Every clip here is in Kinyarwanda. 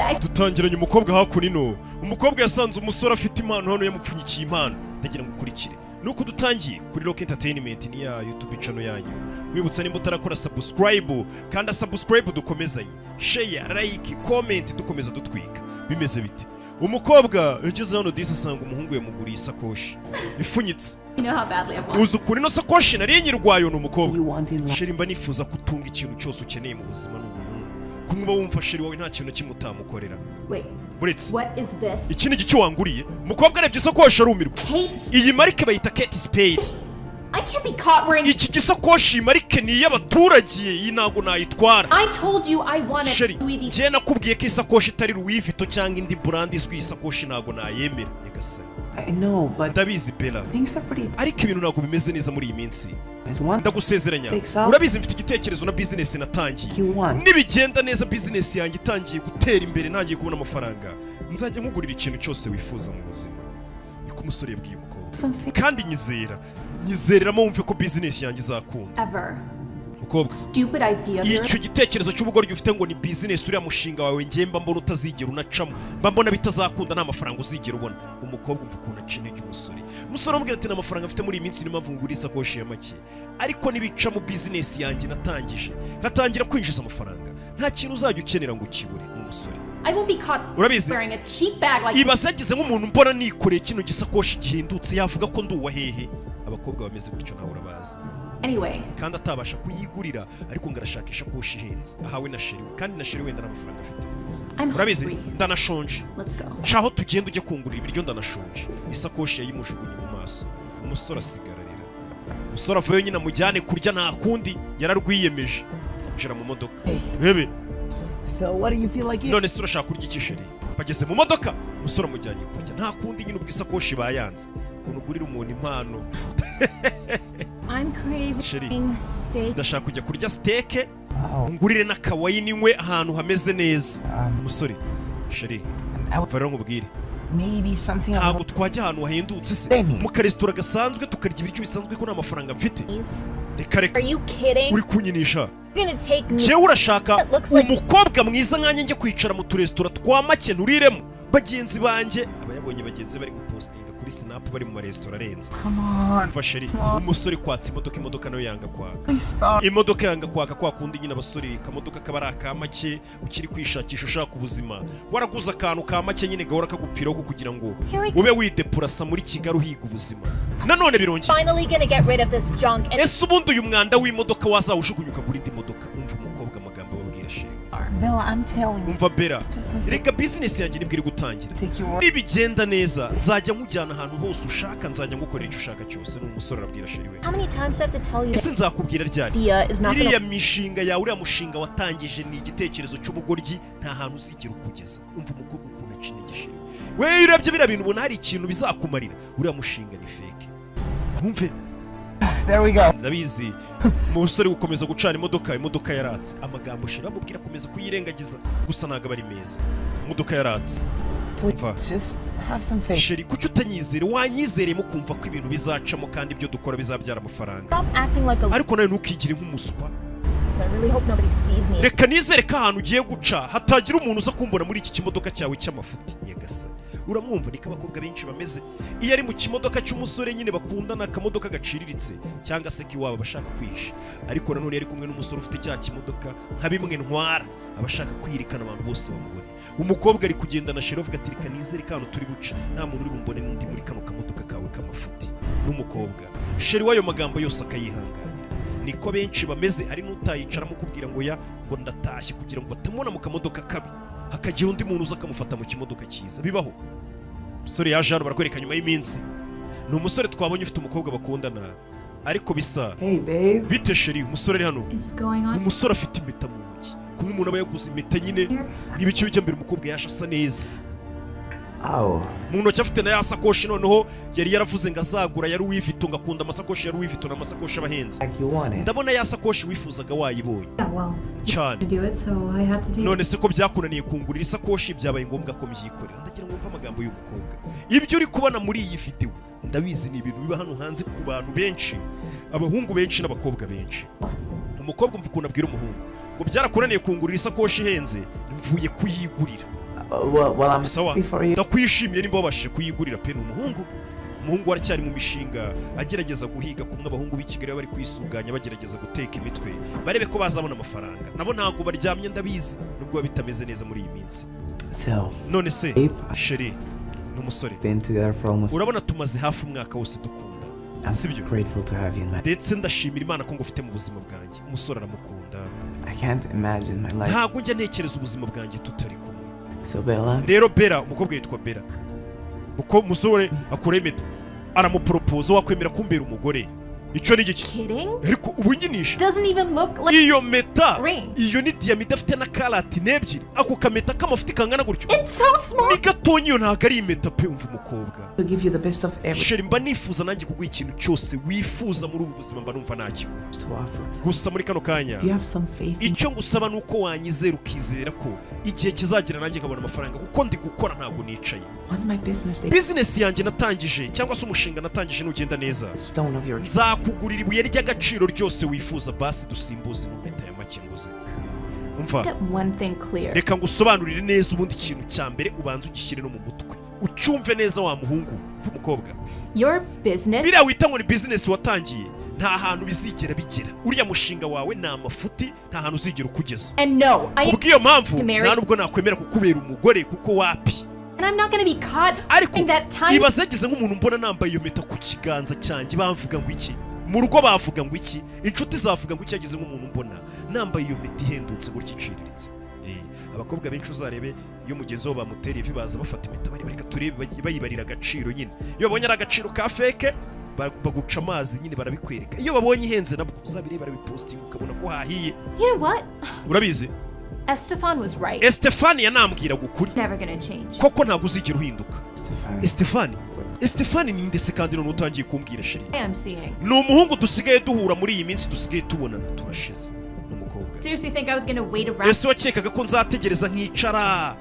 I Dutangiranye umukobwa hakuno ino. Umukobwa yasanze umusore afite impano hano, yamupfunyikiye impano. Ndagira ngo ukurikire nuko dutangiye kuri Rock Entertainment, ni ya YouTube channel yanyu. Mwibutsa, nimba utarakora subscribe, kanda subscribe, dukomezanye, share, like, comment, dukomeza dutwika. Bimeze bite? Umukobwa yageze hano disi asanga umuhungu yamuguriye isakoshi ifunyitse. You know how badly I want. Uzi ukuntu ino sakoshi nari nyirwayo? Ni umukobwa. You want in life. Chérie, mba nifuza ko utunga ikintu cyose ukeneye mu buzima. Ni umuhungu kumwe uba wumva chérie wawe nta kintu na kimwe utamukorera. Wait, Uretse what is this? Iki ni igiki wanguriye? Umukobwa arebye isakoshi arumirwa. Kate, Iyi marike bayita Kate Spade. I can't be caught wearing. Iki gisakoshi, iyi marike ni iy'abaturage, iyi ntabwo nayitwara. I told you I wanted Chérie, Louis Vuitton. njye nakubwiye ko isakoshi itari Louis Vuitton cyangwa indi brand izwi. Iyi sakoshi ntabwo nayemera, nyagasani. I know, but Ndabizi, Bella, things are pretty. ariko ibintu ntabwo bimeze neza muri iyi minsi. There's one Ndagusezeranya. Takes off. Urabizi, mfite igitekerezo na bizinesi natangiye. You want. Nibigenda neza, bizinesi yanjye itangiye gutera imbere, ntangiye kubona amafaranga, nzajya nkugurira ikintu cyose wifuza mu buzima. Niko umusore yabwiye umukobwa. Something. Kandi nyizera, nyizereramo, wumve ko bizinesi yanjye izakunda. Ever. Mukobwa, Stupid idea of yours. icyo gitekerezo cy'ubugoryi ufite ngo ni bizinesi, uriya mushinga wawe ngiye mba mbona utazigera unacamo, mba mbona bitazakunda, nta mafaranga uzigera ubona. Umukobwa, umva ukuntu aca intege umusore. Umusore amubwira ati: "Nta mafaranga mfite muri iyi minsi, niyo mpamvu ngura isakoshi ya make, ariko nibica mu bizinesi yanjye natangije, nkatangira kwinjiza amafaranga, nta kintu uzajya ukenera ngo ukibure." Ni umusore. I won't be caught Urabizi? wearing a cheap bag like Ibaze agize nk'umuntu mbona nikoreye kino gisakoshi gihindutse, yavuga ko ndi uwa hehe? Abakobwa bameze gutyo nawe urabazi. Anyway, Kandi atabasha kuyigurira, ariko ngo arashaka ishakoshi ihenze ahawe na chéri we, kandi na chéri wenda n'amafaranga afite. I'm Urabizi, hungry. ndanashonje. Let's go. Caho tugenda ujye kungurira ibiryo, ndanashonje. Isakoshi yayimujugunye mu maso, umusore asigara arira. Umusore avayo nyine amujyane kurya, nta kundi, yararwiyemeje. Injira mu modoka rebe. So what do you feel like eating? None se urashaka kurya iki, chérie? Bageze mu modoka, umusore amujyanye kurya, nta kundi nyine, ubwo isakoshi bayanze. Ukuntu ugurira umuntu impano. I'm craving Chérie. steak. Ndashaka kujya kurya steak, Oh, ungurire n'akawayini nywe ahantu hameze neza. Umusore: "Chérie, I umva rero nkubwire." maybe something. Ntabwo twajya ahantu hahendutse se, Demi. mu karesitora gasanzwe, tukarya ibiryo bisanzwe, ko nta mafaranga mfite? Reka reka. Are you kidding? Uri kunyinisha? You're gonna take me. Njyewe urashaka That looks like- umukobwa mwiza nkanjye njye kwicara mu turesitora twa make nturiremo bagenzi banjye? Aba yabonye bagenzi be bari gupostinga kuri Snap bari mu maresitora arenze. Come on. Umva chérie. Umusore kwatsa imodoka, imodoka nayo yanga kwaka. Please stop. Imodoka yanga kwaka. Kwa kundi nyine abasore, akamodoka kaba ari aka make, ukiri kwishakisha, ushaka ubuzima, waraguze akantu ka make nyine gahora kagupfiraho kugira ngo Here we ube widepurasa muri Kigali uhiga ubuzima. Nanone birongera. Finally gonna get rid of this junk and Ese ubundi uyu mwanda w'imodoka wazawujugunya ukagura indi modoka? Umva umukobwa amagambo ababwira chérie we. Bella, I'm telling you. Umva Bella, Business reka bizinesi yanjye nibwo iri gutangira. Take you Nibigenda neza, nzajya nkujyana ahantu hose ushaka, nzajya ngukorera icyo ushaka cyose. Ni umusore arabwira chérie we. How many times do I have to tell you Ese nzakubwira ryari? idea is not Iriya gonna mishinga yawe, uriya mushinga watangije ni igitekerezo cy'ubugoryi, nta hantu uzigera ukugeza. Umva umukobwa ukuntu aca intege chérie we. We iyo urebye biriya bintu, ubona hari ikintu bizakumarira? Uriya mushinga ni fake, wumve. There we go. Ndabizi. Umusore gukomeza gucana imodoka, imodoka yaratse. Amagambo chérie bamubwira akomeza kuyirengagiza gusa, ntabwo aba ari meza. Imodoka yaratse. Umva. Please, just have some faith. Chérie, kuki utanyizere? Wanyizereyemo ukumva ko ibintu bizacamo kandi ibyo dukora bizabyara amafaranga. Stop acting like a Ariko nawe ntukigire nk'umuswa. I really hope nobody sees me. Reka nizere ko ahantu ugiye guca hatagira umuntu uza kumbona muri iki kimodoka cyawe cy'amafuti. Nyagasani, uramwumva? Niko abakobwa benshi bameze. Iyo ari mu kimodoka cy'umusore nyine bakundana, akamodoka gaciriritse cyangwa se k'iwabo, bashaka kwihisha. Ariko nanone iyo ari kumwe n'umusore ufite cya kimodoka nka bimwe ntwara, aba ashaka kwirikana abantu bose bamubone. Umukobwa ari kugenda na chérie, avuga ati: "Reka nizere ko ahantu turi buce nta muntu uri bumbone n'undi muri kano kamodoka kawe k'amafuti." N'umukobwa chérie w'ayo magambo yose akayihanganira. Niko benshi bameze. Hari n'utayicaramo ukubwira ngo ya ngo ndatashye, kugira ngo batamubona mu kamodoka kabi, hakagira undi muntu uza akamufata mu kimodoka cyiza. Bibaho. Umusore yaje hano, barakwereka nyuma y'iminsi. Ni umusore twabonye ufite umukobwa bakundana, ariko bisa. Hey, babe. Bite, chérie? Umusore ari hano. Is going on Umusore afite impeta mu ntoki. Kumwe umuntu aba yaguze impeta nyine here? n'ibiki bijya mbere. Umukobwa yaje asa neza. Oh. Mu ntoki afite na ya sakoshi noneho yari yaravuze ngo azagura ya Louis Vuitton, ngo akunda amasakoshi ya Louis Vuitton, amasakoshi aba ahenze. Like you want it. Ndabona ya sakoshi wifuzaga wayibonye. Yeah, well, Cyane. to do it, so I had to take None se ko byakunaniye kungurira isakoshi, byabaye ngombwa ko mbyikorera. Ndagira ngo wumve amagambo y'umukobwa. Ibyo uri kubona muri iyi videwo, ndabizi ni ibintu biba hano hanze ku bantu benshi, abahungu benshi n'abakobwa benshi. Umukobwa, umva ukuntu abwira umuhungu ngo: "Byarakunaniye kungurira isakoshi ihenze, mvuye kuyigurira." Well, I'm Sawa. happy for you. Ndakwishimiye nimba wabashije kuyigurira pe. Ni umuhungu, umuhungu aracyari mu mishinga, agerageza guhiga kumwe abahungu b'i Kigali baba bari kwisuganya, bagerageza guteka imitwe barebe ko bazabona amafaranga. Nabo ntabwo baryamye, ndabizi, nubwo biba bitameze neza muri iyi minsi. So, None se Babe. chéri, ni umusore. Been together for almost. Urabona tumaze hafi umwaka wose dukunda, I'm sibyo? grateful to have you in my. Ndetse ndashimira Imana ko ngufite mu buzima bwanjye. Umusore aramukunda. I can't imagine my life. Ntabwo njya ntekereza ubuzima bwanjye tutari kumwe. So Bella, Rero Bella, umukobwa yitwa Bella, uko umusore akura impeta aramuporopoza: "Wakwemera kumbera umugore?" Icyo ni igiki? Kidding? Ariko ubu nyinisha. Doesn't even look like Iyo meta ring. Iyo ni diyama idafite na karati n'ebyiri. Ako kameta k'amafuti kangana gutyo. It's so small. Ni gatonya, iyo ntabwo ari impeta pe. Umva umukobwa. To give you the best of everything Chéri, mba nifuza nanjye kuguha ikintu cyose wifuza muri ubu buzima, mba numva nakiguha. to offer. Gusa muri kano kanya, You have some faith in icyo ngusaba ni uko wanyizera, ukizera ko igihe kizagera nanjye nkabona amafaranga, kuko ndi gukora, ntabwo nicaye. Once my business takes Bizinesi yanjye natangije, cyangwa se umushinga natangije, nugenda neza, the stone of your nzakugurira ibuye ry'agaciro ryose wifuza. Basi dusimbuze ino mpeta ya make nguze. Umva. Get one thing clear. Reka ngusobanurire neza. Ubundi ikintu cya mbere ubanza ugishyire no mu mutwe, ucyumve neza, wa muhungu. Umva umukobwa. Your business Biriya wita ngo ni bizinesi watangiye, nta hantu bizigera bigera. Uriya mushinga wawe ni amafuti, nta hantu uzigera ukugeza. And no, I Kubw'iyo mpamvu, Marry- nta nubwo nakwemera kukubera umugore, kuko wapi. And I'm not gonna be caught Ariko in that tiny ibaze yagize nk'umuntu mbona nambaye iyo mpeta ku kiganza cyanjye, bavuga ngo iki? Mu rugo bavuga ngo iki? Inshuti zavuga ngo iki? Yagize nk'umuntu mbona nambaye iyo mpeta ihendutse gutya, iciriritse. Abakobwa benshi uzarebe, iyo mugenzi wabo bamutera ivi, baza bafata impeta bari reka turebe, bayibarira agaciro nyine. Iyo babonye ari agaciro ka fake, baguca amazi nyine, barabikwereka. Iyo babonye ihenze nabwo uzabirebe, barabipostinga, ukabona ko hahiye. You know what? Urabizi? Estefan was right. Estefani yanambwiraga ukuri. Never gonna change. Koko ntabwo uzigera uhinduka. Stefan. Estefani, Estefani ninde se kandi none utangiye kumbwira, chéri? I am seeing. Ni umuhungu dusigaye duhura muri iyi minsi, dusigaye tubonana. Turashize n'umukobwa. Seriously think I was gonna wait around Ese wakekaga ko nzategereza nkicara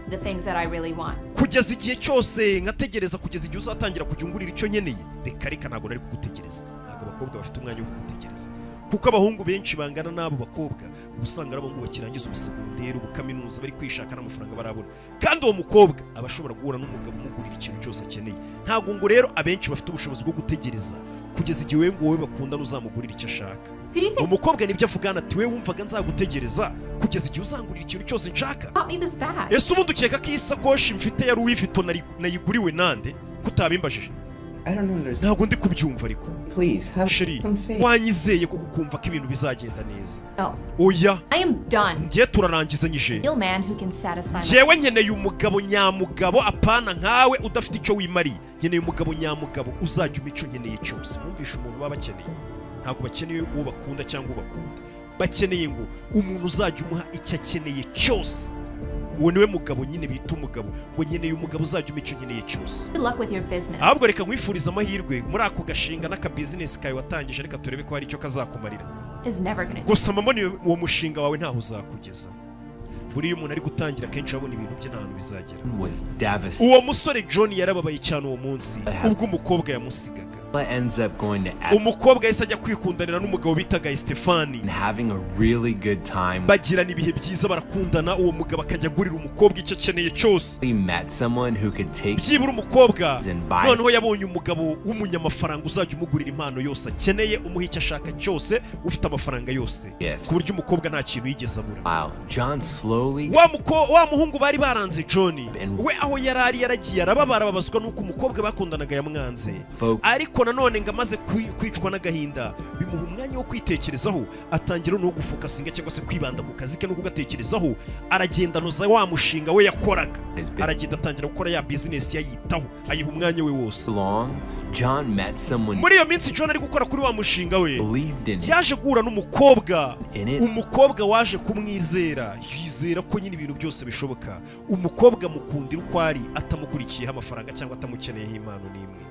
the things that I really want? kugeza igihe cyose nkategereza kugeza igihe uzatangira kujya ungurira icyo nkeneye? Reka reka, ntabwo nari kugutegereza. Ntabwo abakobwa bafite umwanya wo kugutegereza, kuko abahungu benshi bangana n'abo bakobwa uba usanga ari abahungu bakirangiza ubusegonderi, ubukaminuza, bari kwishaka n'amafaranga barabona. Kandi uwo mukobwa aba ashobora guhura n'umugabo umugurira ikintu cyose akeneye. Ntabwo ngo rero abenshi bafite ubushobozi bwo gutegereza kugeza igihe wowe ngo wowe bakundana uzamugurira icyo ashaka. Who do you think Umukobwa nibyo avugana ati: "We wumvaga nzagutegereza kugeza igihe uzangurira ikintu cyose nshaka?" bought me this bag? Ese ubundi ukeka ko iyi sakoshi mfite ya Louis Vuitton nayiguriwe nande, kutabimbajije? I don't understand. Ntabwo ndi kubyumva ariko. Please have Chéri, some faith. wanyizeye kuko ukumva ko ibintu bizagenda neza? No. Oya. I am done. Ngiye, turarangizanyije. Real man who can satisfy my Njyewe nkeneye umugabo nyamugabo, apana nkawe udafite icyo wimariye. Nkeneye umugabo nyamugabo uzajya umpa icyo nkeneye cyose. Mwumvishe umuntu baba bakeneye? Ntabwo bakeneye uwo bakunda cyangwa ubakunda, bakeneye ngo umuntu uzajya umuha icyo akeneye cyose. Uwo niwe mugabo nyine bita umugabo. Ngo nkeneye umugabo uzajya umpa icyo nkeneye cyose. Good luck with your business. Ahubwo reka nkwifurize amahirwe muri ako gashinga n'akabizinesi kawe watangije. Reka turebe ko hari icyo kazakumarira. Is never gonna Gusa mama, ni uwo mushinga wawe ntaho uzakugeza. Buriya umuntu ari gutangira, akenshi abona ibintu bye nta hantu bizagera. Was devastated. Uwo musore John yarababaye cyane uwo munsi ubwo umukobwa yamusigaga. Ends up going to Umukobwa yahise ajya kwikundanira n'umugabo bitaga Stefani. and having a really good time. Bagirana ibihe byiza, barakundana. Uwo mugabo akajya agurira umukobwa icyo akeneye cyose. He met someone who could take Byibura umukobwa And buy- noneho yabonye umugabo w'umunyamafaranga uzajya umugurira impano yose akeneye, umuha icyo ashaka cyose, ufite amafaranga yose, Gifts. ku buryo umukobwa nta kintu yigeze abura. Wow. John slowly Wa muhungu bari baranze, John, And- we aho yari ari yaragiye arababara, ababazwa n'uko umukobwa bakundanaga yamwanze. Focus Ariko nanone ngo amaze kwicwa n'agahinda, bimuha umwanya wo kwitekerezaho, atangira no gufokasinga cyangwa se kwibanda ku kazi ke no kugatekerezaho. Aragenda anoza wa mushinga we yakoraga. His business. Aragenda atangira gukora ya bizinesi, yayitaho, ayiha umwanya we wose. Long, John met someone Muri iyo minsi John ari gukora kuri wa mushinga we, believed in him. yaje guhura n'umukobwa. In it. Umukobwa waje kumwizera, yizera ko nyine ibintu byose bishoboka. Umukobwa mukundira uko ari, atamukurikiyeho amafaranga cyangwa atamukeneyeho impano n'imwe.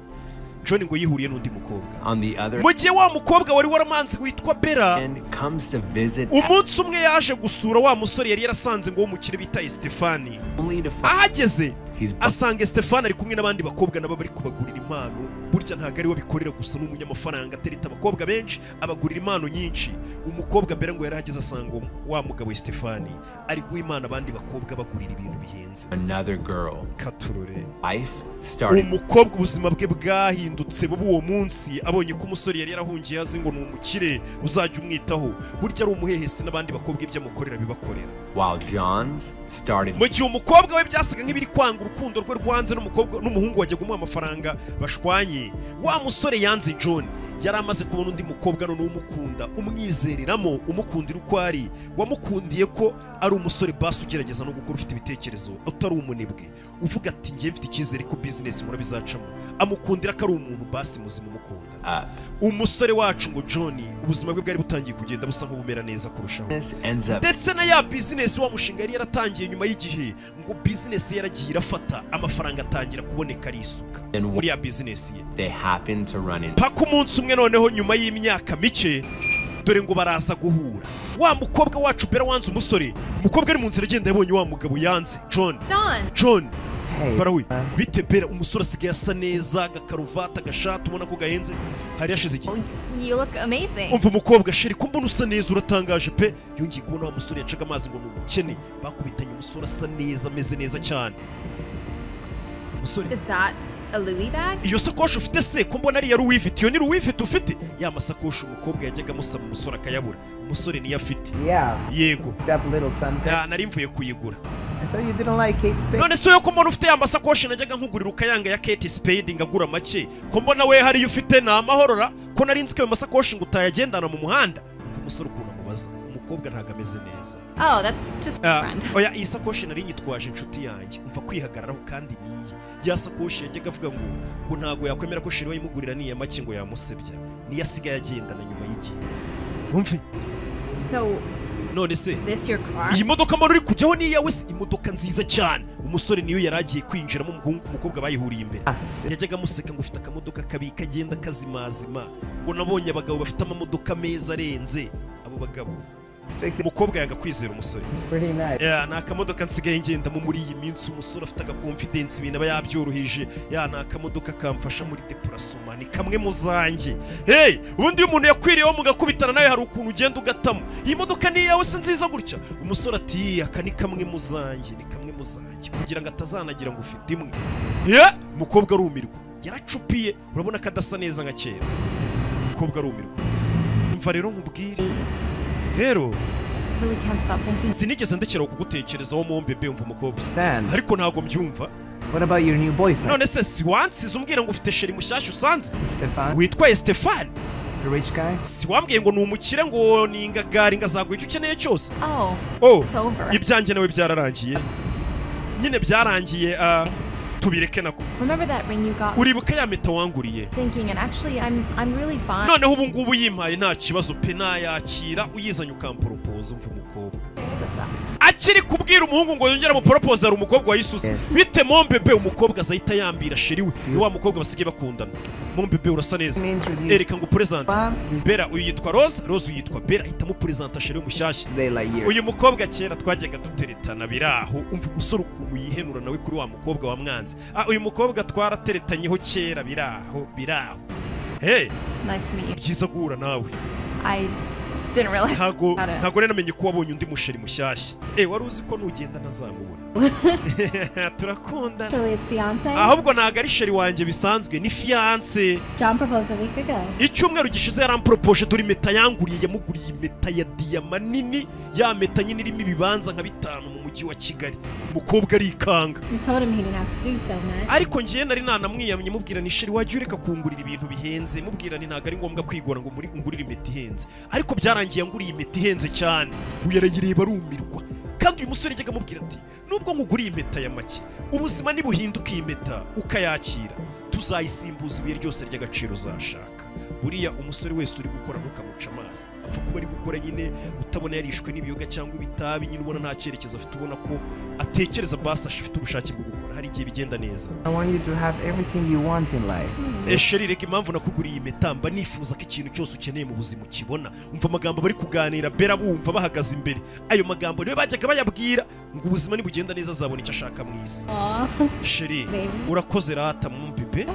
John ngo yihuriye n'undi mukobwa. On the other Mu gihe wa mukobwa wari waramanze witwa Bella hand comes to visit umunsi umwe yaje gusura wa musore yari yarasanze ngo w'umukire bita Estefani. only to find Ahageze He's Asanga Stefan ari kumwe n'abandi bakobwa, nabo bari kubagurira impano. Burya ntabwo ari we abikorera gusa, ni umunyamafaranga, atereta abakobwa benshi, abagurira impano nyinshi. Umukobwa mbere ngo yarahageze asanga wa mugabo Stefani ari guha impano abandi bakobwa, bagurira ibintu bihenze. Another girl. Katurore. Life started Umukobwa ubuzima bwe bwahindutse buba uwo munsi abonye ko umusore yari yarahungiye azi ngo ni umukire uzajya umwitaho, burya ari umuhehesi, n'abandi bakobwa ibyo amukorera bibakorera. While John's started Mu gihe umukobwa we byasaga nk'ibiri kwanga, urukundo rwe rwanze n'umukobwa n'umuhungu wajya kumuha amafaranga bashwanye, wa musore yanze John yari amaze kubona undi mukobwa none umukunda, umwizereramo, umukundira uko ari, wamukundiye ko ari umusore basi ugerageza no gukora, ufite ibitekerezo, utari umunebwe, uvuga ati: "Ngiye mfite icyizere ko business nkora bizacamo." Amukundira ko ari umuntu basi muzima umukunda. Up. Umusore wacu ngo John, ubuzima bwe bwari butangiye kugenda busa nk'ubumera neza kurushaho. This ends up Ndetse na ya business, wa mushinga yari yaratangiye, nyuma y'igihe ngo business ye yaragiye irafata, amafaranga atangira kuboneka, arisuka muri ya business ye. They happen to run into Paka umunsi umwe noneho, nyuma y'imyaka mike, dore ngo baraza guhura. Wa mukobwa wacu Bera wanze umusore, umukobwa ari mu nzira agenda yabonye wa mugabo yanze, John. John! John. Hey. Barawe bite, Bera? Umusore asigaye asa neza, agakaruvati, agashati ubona ko gahenze, hari yashize igihe. Oh, you look amazing. Umva umukobwa: "Chérie, ko mbona usa neza, uratangaje pe." Yongeye kubona wa musore yacaga amazi ngo ni umukene bakubitanye, umusore asa neza, ameze neza cyane umusore. Is that a Louis bag? Iyo sakoshi ufite se ko mbona ari iya Louis Vuitton? Iyo ni Louis Vuitton ufite? Ya masakoshi umukobwa yajyaga amusaba, umusore akayabura, umusore niyo afite. Yeah. Yego. Picked up a little something. Ya, nari mvuye kuyigura. I thought you didn't like Kate Spade. None se yo ko mbona ufite ya masakoshi najyaga nkugurira ukayanga, ya Kate Spade, ngagura make, ko mbona we hariyo ufite ni amahorora, ko nari nzi ko ayo masakoshi ngo utayagendana mu muhanda? Umva umusore ukuntu amubaza, umukobwa ntabwo ameze neza. Oh, that's just a Ah, friend. oya, iyi sakoshi nari nyitwaje inshuti yanjye. Umva kwihagararaho, kandi niye ya sakoshi yajyaga avuga ngo ntabwo yakwemera ko chéri we ayimugurira niya make, ngo yamusebya, niyo asigaye agendana nyuma y'igihe. Umve. So, None se this your car? iyi modoka mbona uri kujyaho ni iyawe se? Imodoka nziza cyane, umusore niyo yari agiye kwinjiramo, umuhungu umukobwa bayihuriye imbere. Ah, just Yajyaga amuseka ngo ufite akamodoka kabi kagenda kazimazima, ngo nabonye abagabo bafite amamodoka meza arenze abo bagabo. expected Umukobwa yanga kwizera umusore. Pretty nice. Ya, ni akamodoka nsigaye ngendamo muri iyi minsi. Umusore afite agaconfidence, ibintu aba yabyoroheje. Ya, ni akamodoka kamfasha muri déplacement, ni kamwe mu zanjye. Hey, ubundi iyo umuntu yakwiriyeho mugakubitana nawe, hari ukuntu ugenda ugatamo. "Iyi modoka ni iyawe se nziza gutya?" Umusore ati: "Aka ni kamwe mu zanjye, ni kamwe mu zanjye," kugira ngo atazanagira ngo ufite imwe. Ye, umukobwa arumirwa, yaracupiye, urabona ko adasa neza nka kera. Umukobwa arumirwa. Umva rero nkubwire rero, Really can't stop thinking. sinigeze ndekera kugutekerezaho, mon bébé. Umva umukobwa. Understand. Ariko ntabwo mbyumva. What about your new boyfriend? None se si wansize umbwira ngo ufite chéri mushyashya usanze Stefan, witwaye Stefani? The rich guy? Si wambwiye ngo ni umukire, ngo ni ingagari, ngo azaguha icyo ukeneye cyose? Oh, Oh, it's over. ibyanjye nawe byararangiye nyine, byararangiye, tubireke nako. Remember that ring you got? Uribuka ya mpeta wanguriye? Thinking, and actually, I'm really fine. Noneho ubu ngubu yimpaye nta kibazo pe, nayakira uyizanye ukamporopoza. Umva umukobwa. What's up? Akiri kubwira umuhungu ngo yongere amuporopoze, hari umukobwa wayisuze. Yes. "Bite, mon bébé?" Umukobwa azahita yambira chéri we, ni wa mukobwa basigaye bakundana. "Mon bébé, urasa neza." Let me introduce Ereka ngo upresente. Mom, this Bera, uyu yitwa Rose. Rose, uyu yitwa Bera. Ahita amupresenta chéri we mushyashya. Today like years. Uyu mukobwa kera twajyaga duteretana biraho. Umva umusore ukuntu yihenura nawe kuri wa mukobwa wamwanze. Ah, uyu mukobwa twarateretanyeho kera biraho biraho. Hey. Nice to meet you. Byiza guhura nawe. I didn't realize Ntago how to. ntago rero namenye ko wabonye undi muchéri mushyashya. Eh, wari uzi ko nugenda ntazamubona? Turakundana. Actually, it's fiance. Ahubwo ntago ari chéri wanjye bisanzwe, ni fiancé. John proposed a week ago. Icyumweru gishize yaramporopoje. Dore impeta yanguriye. Yamuguriye impeta ya diyama nini, ya mpeta nyine irimo ibibanza nka bitanu mu mujyi wa Kigali. Umukobwa arikanga. I told him he didn't have to do so much. Ariko ngiye nari nanamwiyamye, mubwira ni: "Chéri, wajya ureka kungurira ibintu bihenze?" Mubwira ni: "Ntabwo ari ngombwa kwigora ngo muri ungurire impeta ihenze." Ariko byarangiye anguriye impeta ihenze cyane. Uyu arayireba arumirwa. Kandi uyu musore yajyaga amubwira ati: "Nubwo nkuguriye impeta ya make, ubuzima nibuhinduka iyi mpeta ukayakira, tuzayisimbuza ibuye ryose ry'agaciro uzashaka." Buriya umusore wese uri gukora ntukamuca amazi, apfa kuba ari gukora nyine, utabona yarishwe n'ibiyoga cyangwa ibitabi nyine, ubona nta cyerekezo afite, ubona ko atekereza basi, afite ubushake bwo gukora, hari igihe bigenda neza. I want you to have everything you want in life. Chéri, reka, impamvu nakuguriye impeta, mba nifuza ko ikintu cyose ukeneye mu buzima ukibona. Umva amagambo bari kuganira, Bera bumva bahagaze imbere. Ayo magambo niwe bajyaga bayabwira. Ngo ubuzima nibugenda neza azabona icyo ashaka mu isi. Aw. Chérie, Baby. urakoze rata mon bébé,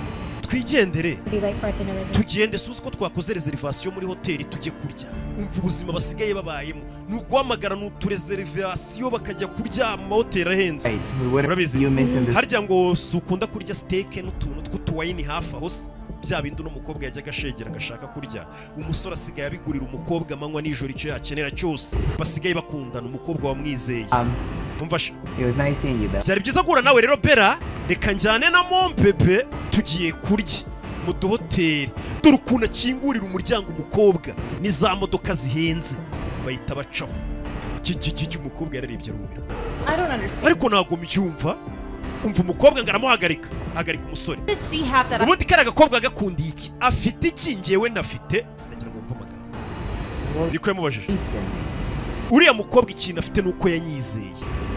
twigendere. Be late for our dinner reservation. Tugende, suzi ko twakoze reservation muri hoteli, tujye kurya. Umva ubuzima basigaye babayemo, ni uguhamagara, ni utureservation, bakajya kurya mu mahoteli ahenze. Right. We would Urabizi. you missing this. Harya ngo si ukunda kurya steak n'utuntu tw'utuwayini hafi aho se? Bya bindi uno mukobwa yajyaga ashegera agashaka kurya, umusore asigaye abigurira umukobwa amanywa nijoro, icyo yakenera cyose. Basigaye bakundana, umukobwa wamwizeye. Umva sha. It was nice seeing you, Bella. Byari byiza guhura nawe rero, Bella. Reka njyane na mon bébé, tugiye kurya mu duhoteli. Dore ukuntu akingurira umuryango umukobwa, ni za modoka zihenze bahita bacaho. Kikikiki, umukobwa yararebye arumirwa. I don't understand. Ariko ntabwo mbyumva. Umva umukobwa ngo aramuhagarika, ahagarika umusore. Does she have that? Ubundi kariya gakobwa gakundiye iki? Afite iki ngewe ntafite? Ndagira ngo wumve amagambo. Well, Niko yamubajije. believed in me. Uriya mukobwa ikintu afite ni uko yanyizeye.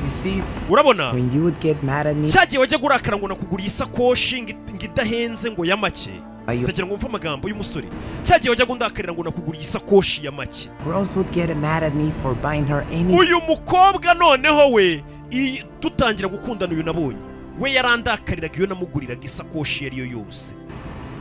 You see, Urabona, when you would get mad at me, cya gihe wajya urakara ngo nakuguriye isakoshi ngo idahenze, ngo ya make. Ayo. Ndagira ngo wumve amagambo y'umusore. Cya gihe wajyaga undakarira ngo nakuguriye isakoshi ya make. Rose would get mad at me for buying her any Uyu mukobwa noneho we, dutangira gukundana, uyu nabonye we yarandakariraga iyo namuguriraga isakoshi iyo ari yo yose.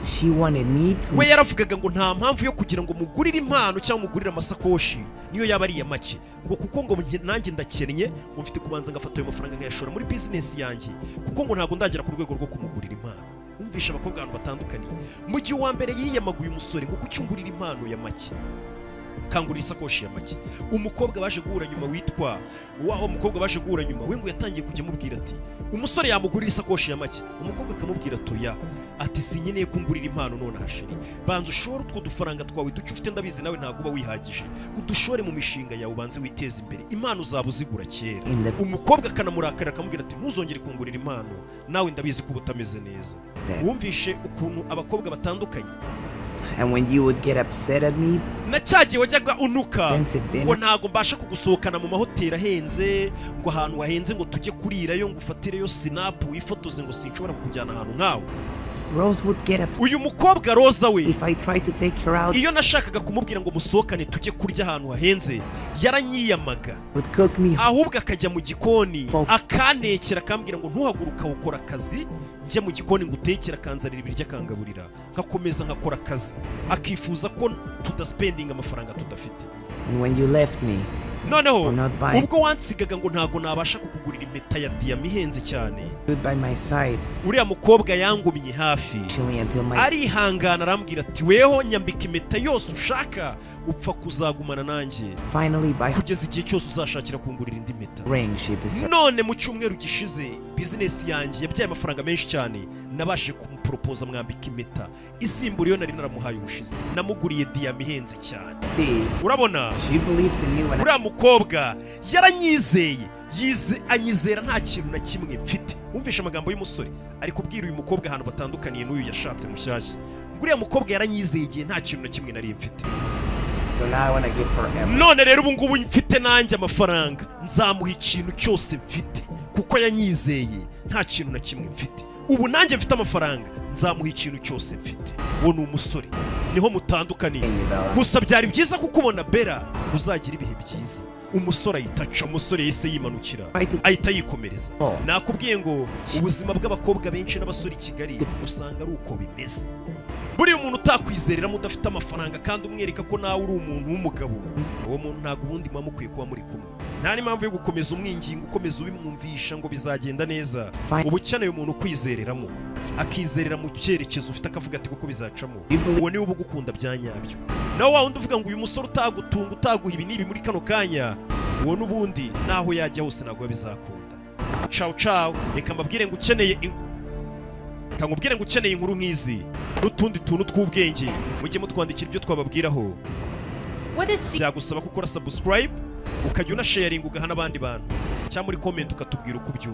She wanted me to We yaravugaga ngo nta mpamvu yo kugira ngo mugurire impano cyangwa mugurire amasakoshi niyo yaba ari iya make, ngo kuko ngo nanjye ndakennye, ngo mfite kubanza ngafata ayo mafaranga nkayashora muri bizinesi yanjye, kuko ngo ntabwo ndagera ku rwego rwo kumugurira impano. Wumvisha abakobwa ahantu batandukaniye. Mu gihe uwa mbere yiyamaguye umusore ngo kuki ungurira impano ya make, kangurira isakoshi ya make, umukobwa baje guhura nyuma witwa wa mukobwa baje guhura nyuma we ngo yatangiye kujya amubwira ati umusore yamugurira isakoshi ya make, umukobwa akamubwira atoya, ati sinkeneye ko ungurira impano nonaha chérie, banza ushore utwo dufaranga twawe duke ufite, ndabizi nawe ntabwo uba wihagije, udushore mu mishinga yawe, ubanze witeze imbere, impano uzaba uzigura kera. In the Umukobwa akanamurakara akamubwira ati ntuzongere kungurira impano, nawe ndabizi ko uba utameze neza. Step. Wumvishe ukuntu abakobwa batandukanye. And when you would get upset at me, Na cya gihe wajyaga unuka Expensive dinner. ngo ntabwo mbasha kugusohokana mu mahoteli ahenze, ngo ahantu hahenze ngo tujye kurirayo, ngo ufatireyo snap wifotoze, ngo sinshobora kukujyana ahantu nkawe. Rose would get upset Uyu mukobwa Roza we, if I tried to take her out, iyo nashakaga kumubwira ngo musohokane tujye kurya ahantu hahenze, yaranyiyamaga. Would cook me Ahubwo akajya mu gikoni Fo- akantekera, akambwira ngo ntuhaguruka ukora akazi, njye mu gikoni ngutekera, akanzanira ibiryo akangaburira, nkakomeza nkakora akazi, akifuza ko tudaspendinga amafaranga tudafite. And when you left me, Noneho For not buying. ubwo wansigaga ngo ntabwo nabasha kukugurira impeta ya diyama ihenze cyane, stood by my side uriya mukobwa yangumye hafi, actually until my arihangana, arambwira ati weho nyambika impeta yose ushaka, upfa kuzagumana nanjye finally buy kugeza igihe cyose uzashakira kungurira indi mpeta. ring she deserved. None mu cyumweru gishize bizinesi yanjye yabyaye amafaranga menshi cyane, nabashije kumuporopoza, mwambika impeta isimbura iyo nari naramuhaye ubushize, namuguriye diyama ihenze cyane. See, Urabona, she believed in me when I uriya mukobwa yaranyizeye, yize anyizera nta kintu na kimwe mfite. Wumvishe amagambo y'umusore ari kubwira uyu mukobwa ahantu batandukaniye n'uyu yashatse mushyashya, ngo uriya mukobwa yaranyizeye igihe nta kintu na kimwe nari mfite. So now I want to give her everything. None rero ubu ngubu mfite nanjye amafaranga, nzamuha ikintu cyose mfite, kuko yanyizeye nta kintu na kimwe mfite. Ubu nanjye mfite amafaranga, nzamuha ikintu cyose mfite. Uwo ni umusore, niho mutandukaniye. Gusa byari byiza kukubona, Bella, uzagira ibihe byiza. Umusore ahita aca, umusore yahise yimanukira, ahita yikomereza. Nakubwiye ngo ubuzima bw'abakobwa benshi n'abasore i Kigali usanga ari uko bimeze. Buriya umuntu utakwizereramo udafite amafaranga kandi umwereka ko nawe uri umuntu w'umugabo, uwo muntu ntabwo ubundi muba mukwiye kuba muri kumwe. Nta n'impamvu yo gukomeza umwingingo, ukomeza ubimwumvisha ngo bizagenda neza. Uba ukeneye umuntu ukwizereramo, akizerera mu cyerekezo ufite, akavuga ati kuko bizacamo. Uwo niwe uba ugukunda bya nyabyo. Nawe wa wundi uvuga ngo uyu musore utagutunga, utaguha ibi n'ibi muri kano kanya, uwo n'ubundi naho yajya hose ntabwo biba bizakunda. Cawu cawu. Reka mbabwire ngo ukeneye, nkubwire ngo ukeneye inkuru nk'izi n'utundi tuntu tw'ubwenge, mujye mutwandikira ibyo twababwiraho. What does she Byagusaba ko ukora subscribe, ukajya unasharinga, ugaha n'abandi bantu, cyangwa muri comment ukatubwira uko ubyumva.